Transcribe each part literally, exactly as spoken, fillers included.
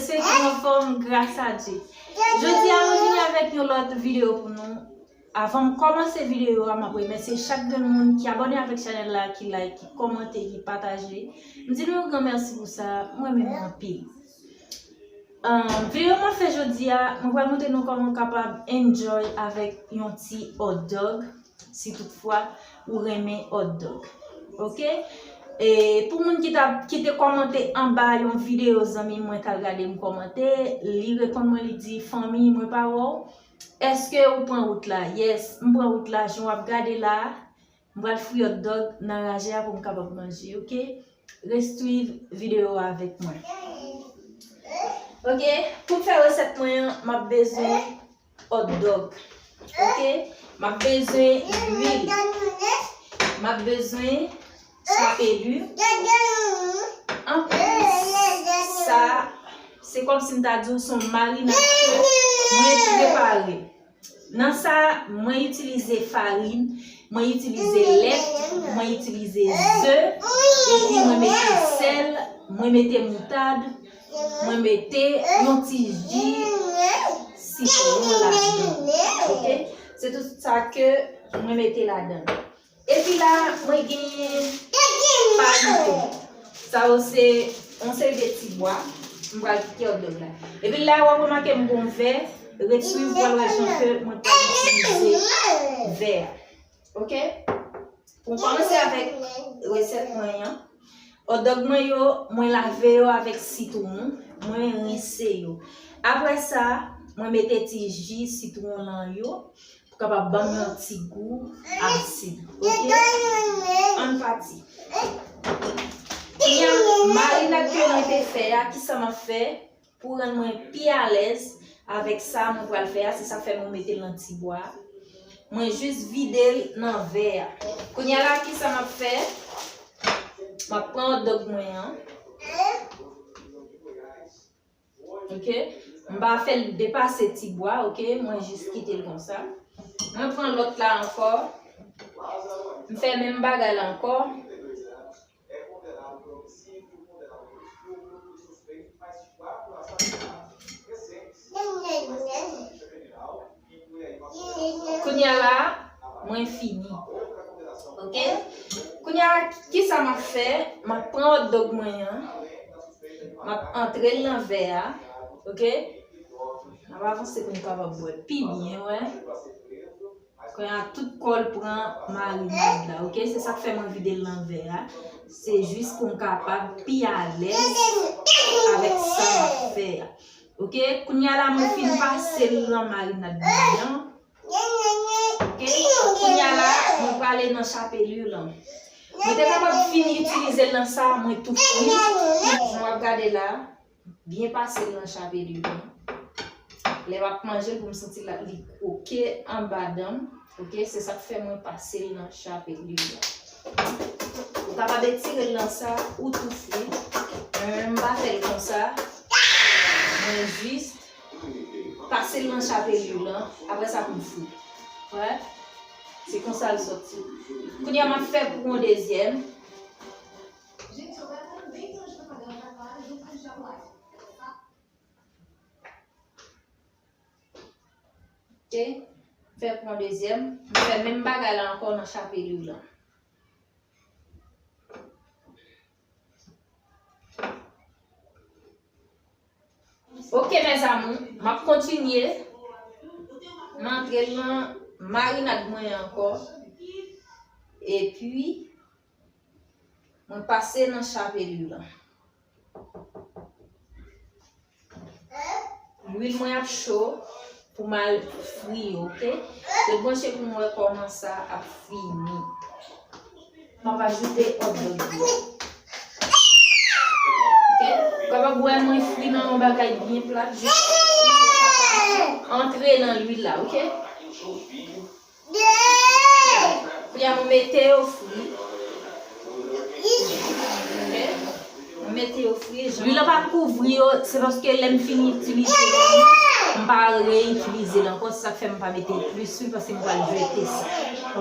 Se ki anfòm, gras a Dye. Jodi a, mwen vini avèk yon lòt videyo pou nou. Avan m kòmanse videyo a, m ap remèsye chak grenn moun ki abòne avèk chanèl la, ki like, ki kòmante, ki pataje. M di nou yon gran mèsi pou sa, mwen menm anpil. Um, videyo m ap fè jodi a, mwen pral montre nou kòman w kapab enjoy avèk yon ti hot dog, si toutfwa ou renmen hot dog. Oke? E pou moun ki ta, ki te kòmante anba yon videyo zanmi mwen t al gade m kòmante, li reponn mwen, li di, "Fanmi, mwen pa wè w. Èske ou pran wout la?" Yes, m pran wout la, jan w ap gade la a. M pral fri hot dog nan raje a pou m kapab manje, oke? Ret swiv videyo a avèk mwen. Oke, pou m fè resèt mwen an, m ap bezwen hot dog. Oke, m ap bezwen lwil. M ap bezwen chapelure. Anplis sa, se kòmsi m ta di w se yon marinad ke mwen prepare. Nan sa, mwen itilize farin, mwen itilize lèt, mwen itilize ze, epi mwen mete sèl, mwen mete moutad, mwen mete yon ti ji sitwon ladan. Oke? Se tout sa ke mwen mete ladan. Epi la, mwen genyen farin tou. Sa yo se yon seri de ti bwa. M pral kite hot dog la. Epi la, w ap remake m gon vè. Ret swiv pou w al wè jan ke mwen pral itilize vè a. Oke? Pou m kòmanse avèk resèt mwen an, hot dog mwen yo, mwen lave yo avèk sitwon, mwen rense yo. Apre sa, mwen mete ti ji sitwon lan yo pou kapab ban m yon ti gou asid. Oke? Ann pati. Kounye a, marinad ke mwen te fè a, kisa m ap fè? Pou rann mwen pi alèz avèk sa mwen pral fè a, se sa k fè mwen mete l nan ti bwa. Mwen jis vide l nan vè a. Kounye a la, kisa m ap fè? M ap pran hot dog mwen an. Oke? M pa fè l depase ti bwa, oke? Mwen jis kite l konsa. Mwen pran lòt la ankò. M fè menm bagay la ankò. Kounye a la, mwen fini. Oke? Kounye a, kisa m ap fè? M ap pran hot dog mwen an. M ap antre l nan vè a. Oke? M ap avanse pou nou kapab wè pi byen, wè. Kounye a, tout kò l pran marinad la, oke? Se sa k fè mwen vide l nan vè a. Se jis pou m kapab pi alèz avèk sa m ap fè a. Oke? Kounye a la, mwen fin pase l nan marinad mwen an. Oke? Kounye a la, mwen prale nan chapelure lan. Mwen te kapab fin itilize l nan sa, mwen tou fri. Jan w ap gade la. Byen pase l nan chapelure lan. Lè m ap manje l pou m santi l, li kwoke anba dan m. Oke, se sa k fè mwen pase l nan chapelure lan. Ou kapab etire l nan sa, ou tou fri. Mwen menm, m pa fè l konsa. Mwen jis pase l nan chapelure lan. Apre sa pou m fri. Wè. Se konsa l soti. Kounye a, m ap fè pou yon dezyèm. Gente, eu gravando bem, então, de propaganda, tá claro, junto com o Thiago Live. Ok? Fè pran dezyèm. M fè menm bagay la ankò nan chapelure lan. Ok, mes amours, m ap kontinye. M antre nan marinad mwen ankò. Epi, mwen pase nan chapelure lan. Lwil mwen ap cho pou m al fri yo, oke? Ret branche pou m wè kòman sa ap fini. M ap ajoute hot dog yo. Oke? Ou kapab wè mwen fri nan yon bagay byen plat, jis pou antre nan lwil la, oke? Kounye a, mwen mete yo fri. Ok? Mwen mete yo fri. Lwil la pa kouvri yo, se paske lè m fin itilize l, m pa reyitilize l ankò. Se sa k fè m pa mete plis lwil, paske m pral jete sa.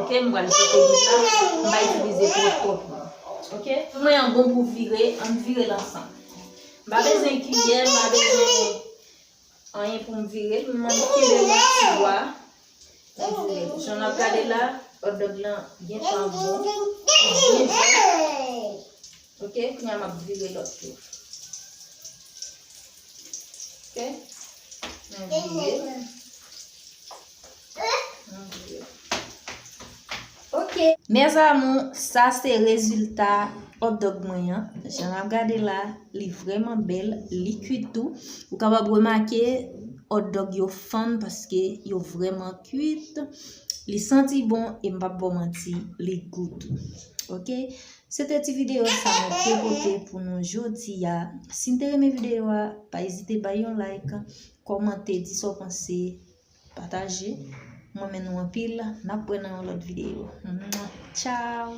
Ok? M pral jete lwil la. M pa itilize twòp, twòp lwil. Ok? Mwen an bon pou vire, ann vire l ansanm. M pa bezwen kiyè, m pa bezwen anyen pou m vire l, m kenbe l nan ti bwa. M vire l. Jan n ap gade la, hot dog lan gentan bon, li byen fè. Ok, kounye a m ap vire lòt yo. Ok, mwen vire. Mwen vire. Ok. Mes amours, sa se rezilta hot dog mwen an. Jan n ap gade la, li vrèman bèl, li kwit tou. Ou kapab remake hot dog yo fann paske yo vrèman kwit. Li santi bon e m p ap ba w manti, li gou tou. Ok? Se te ti videyo sa mwen te pote pou nou jodi a. Si n te renmen videyo a, pa ezite bay yon like, kòmante, di sa w panse, pataje. Mwen renmen nou anpil. N ap wè nan yon lòt videyo. Mwah. Tchao!